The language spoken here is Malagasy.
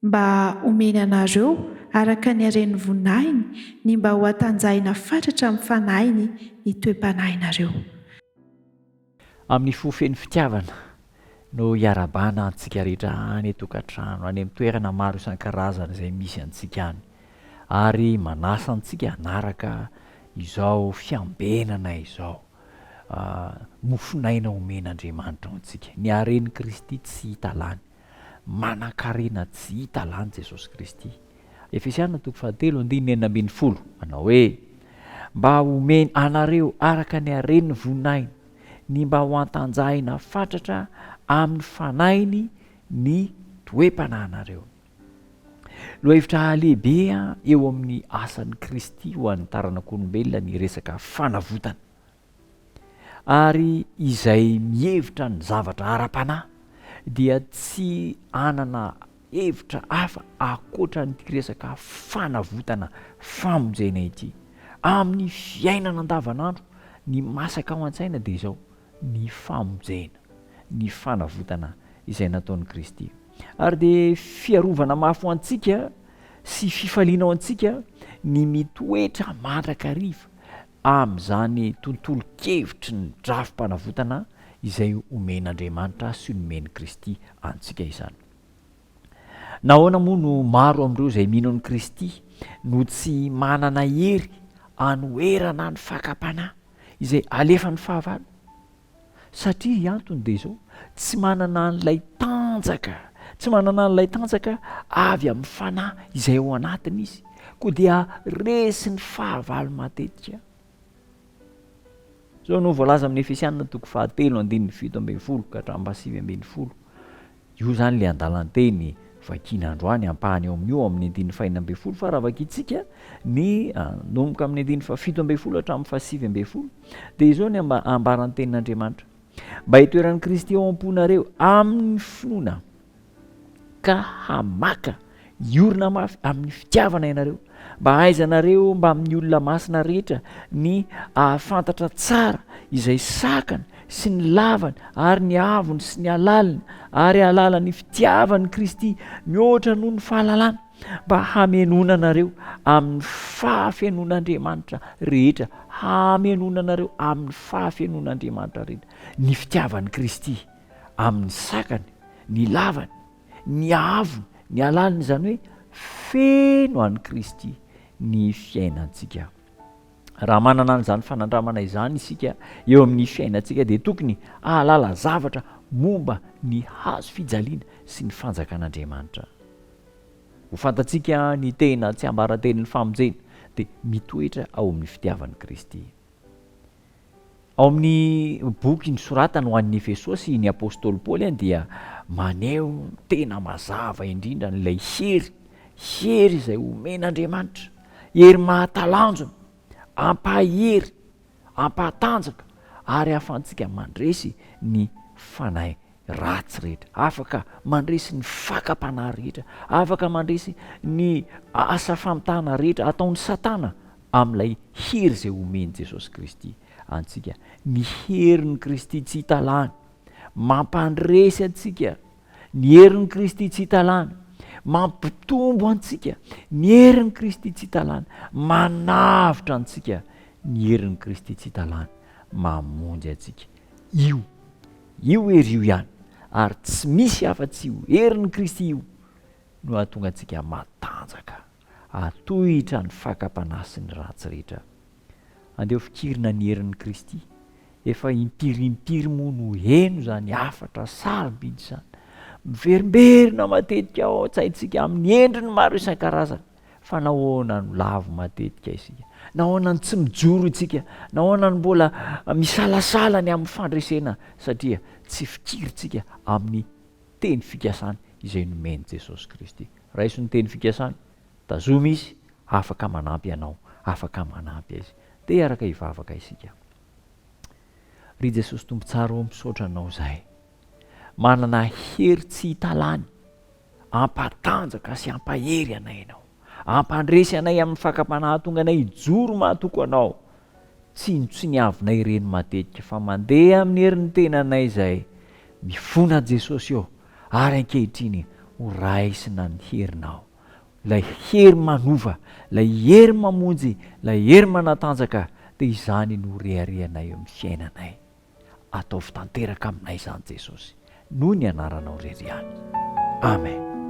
Mba homeny anareo, araka ny haren'ny voninahiny, ny mba hohatanjahina fatratra amin'ny fanahiny ny toe-panahinareo. Amin'ny fo feno fitiavana no iarahabana antsika rehetra any an-tokantrano, any amin'ny toerana maro isan-karazany izay misy antsika any, ary manasa antsika hanaraka izao fiambenana izao, mofon'aina omen'Andriamanitra ho antsika. Ny haren'i Kristy tsy hita lany. Manankarena tsy hita lany Jesosy Kristy. Efesiana toko fahatelo andininy 16, manao hoe, Mba homeny anareo araka ny haren'ny voninahiny, ny mba ho antanjahina fatratra amin'ny fanahiny ny toe-panahinareo. Lohahevitra lehibe eo amin'ny asan'i Kristy ho an'ny taranak'olombelona ny resaka fanavotana. Ary izay mihevitra ny zavatra ara-panahy dia tsy hanana hevitra hafa ankoatra an'ity resaka fanavotana, famonjena ity. Amin'ny fiainana andavanandro, ny masaka ao an-tsaina dia izao, ny famonjena, ny fanavotana izay nataon'i Kristy. Ary dia fiarovana mafy ho antsika sy fifaliana ho antsika ny mitoetra mandrakariva amin'izany tontolon-kevitry ny drafi-panavotana izay omen'Andriamanitra sy nomen'i Kristy antsika izany. Nahoana moa no maro amin'ireo izay mino an'i Kristy no tsy manana hery hanoherana ny fakam-panahy izay alefan'ny fahavalo? Satria ny antony dia izao, tsy manana an'ilay tanjaka, tsy manana an'ilay tanjaka avy amin'ny fanahy izay ao anatiny izy, koa dia resin'ny fahavalo matetika. Izao no voalaza amin'ny Efesiana toko fahatelo andininy 17 ka hatramin'ny faha-19. Io izany ilay andalan-teny vakiana androany, ampahany eo amin'io ao amin'ny andininy faha-16, fa raha vakintsika ny hanomboka amin'ny andininy faha-17 hatramin'ny faha-19, dia izao ny ambaran'ny tenin'Andriamanitra, Mba hitoeran'i Kristy ao am-ponareo amin'ny finoana, ka hamaka hiorina mafy amin'ny fitiavana ianareo, mba hahaizanareo mbamin'ny olona masina rehetra ny hahafantatra tsara izay sakany sy ny lavany ary ny haavony sy ny halaliny ary hahalala ny fitiavan'i Kristy mihoatra noho ny fahalalana, mba hamenoana anareo amin'ny fahafenoan'Andriamanitra rehetra, hamenoana anareo amin'ny fahafenoan'Andriamanitra rehetra, ny fitiavan'i Kristy amin'ny sakany, ny lavany, Ny haavony, ny halaliny izany hoe feno an'i Kristy ny fiainantsika. Raha manana an'izany fanandramana izany isika eo amin'ny fiainantsika dia tokony hahalala zavatra momba ny hazo fijaliana sy ny fanjakan'Andriamanitra. Ho fantatsika ny tena tsiambaratelon'ny famonjena dia mitoetra ao amin'ny fitiavan'i Kristy. Ao amin'ny boky nosoratany ho an'ny Efesosy, ny apostoly Paoly dia maneho tena mazava indrindra an'ilay hery, hery izay omen'Andriamanitra, hery mahatalanjona, hampahery, hampahatanjaka ary ahafahantsika mandresy ny fanahy ratsy rehetra, afaka mandresy ny fakam-panahy rehetra, afaka mandresy ny asa famitahana rehetra ataon'i Satana amin'ilay hery izay omen'i Jesosy Kristy antsika. Ny herin'i Kristy tsy hita lany, mampandresy antsika. Ny herin'i Kristy tsy hita lany, mampitombo antsika. Ny herin'i Kristy tsy hita lany, manavotra antsika. Ny herin'i Kristy tsy hita lany, mamonjy antsika. Io Io hery io ihany, ary tsy misy afa-tsy io herin'i Kristy io no hahatonga antsika matanjaka hahatohitra ny fakam-panahy sy ny ratsy rehetra. Andeha ho fikirina ny herin'i Kristy. Efa impiry impiry moa no heno izany hafatra sarobidy izany. Miverimberina matetika ao an-tsaintsika amin'ny endriny maro isan-karazany. Fa nahoana no lavo matetika isika? Nahoana no tsy mijoro isika? Nahoana no mbola misalasala ny amin'ny fandresena? Satria tsy fikirintsika amin'ny teny fikasany izay nomen'i Jesosy Kristy. Raiso ny teny fikasany, tazomy Izy, afaka manampy anao, afaka manampy azy. Te hiaraka hivavaka isika. Ry Jesosy Tompo tsara ô, misaotra Anao izahay. Manana hery tsy hita lany Hampatanjaka sy hampahery anay Ianao. Hampandresy anay amin'ny fakam-panahy hahatonga anay hijoro mahatoky Anao. Tsinontsiniavinay ireny matetika fa mandeha amin'ny herin'ny tenanay izahay. Mifona Jesosy ô, ary ankehitriny Ho raisina ny herinao. Ilay hery manova, ilay hery mamonjy, ilay hery manatanjaka dia izany no reharehanay eo amin'ny fiainanay. Ataovy tanteraka aminay izany Jesosy, noho ny anaranao irery ihany. Amen.